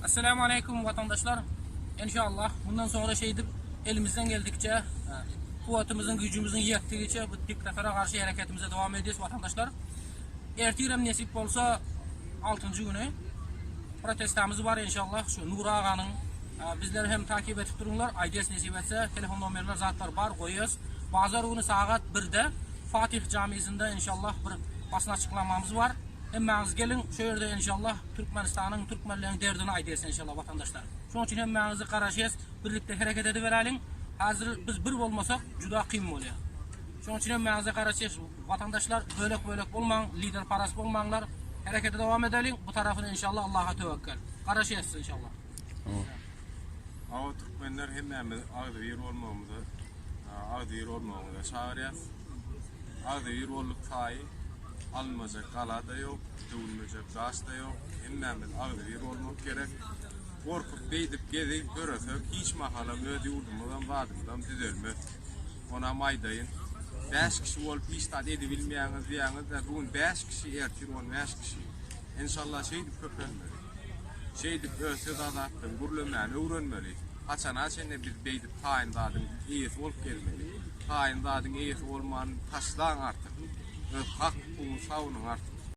Esselamu Aleýkum watandaşlar. Enşallah mundan soňra şeýdip elimizden geldikçe, kuwwatymyzyň, güýjümiziň ýetdigiçe bu diktatora garşy hereketimize dowam edýäs watandaşlar. Ertirem nesip bolsa altynjy güni protestamyz bar enşallah şu Nury aganyň bizleri hem takip edip duruňlar aýdýas nesip etse telefon nomerler zatlar bar goýýas. Bazar güni sagat birde Fatih jamisinde enşallah bir basyn açyklamamyz bar. Hemmäňiz geliň şu ýerde enşallah Türkmenistanyň türkmenleň derdini aýdýas enşallah watandaşlar. Şoň üçin hemmäňizi garaşýas birlikde hereket ediberäliň. Häzir biz bir bolmasak juda kyn bolýar. Şoň üçin hemmäňize garaşýas watandaşlar bölek bölek bolmaň lider paras bolmaňlar herekete dowam edeliň bu tarapyny enşallah Allaha töwekgel. Garaşýas size enşallah. Hawa türkmenler hemmämiz agzybir bolmagymyza agzybir bolmagyňyza çagyrýas. Agzybir bolduk saýy alynmajak gala-da ýok, döwülmejek daş-da ýok. Hemmämiz agzybir bolmak gerek. Gorkup beýdip gezip ýöresek hiç mahalam öz ýurdumyzam zadymyzam düzelmez. Onam aýdaýyn. Bäş kişi bolup hiç zat edibilmeýäňiz diýýäňiz-dä, bu gün bäş kişi, ertir on bäş kişi. Enşalla şeýdip köpelmeli. Şeýdip öz söz azatlygyny gürlemäni öwrenmeli. Haçana çenli biz beýdip taýyn zadyň eýesi bolup gezmeli. Taýyn zadyň eýesi bolmany taşlaň artyk. Öz hak hukugyňy sawynyň artyk.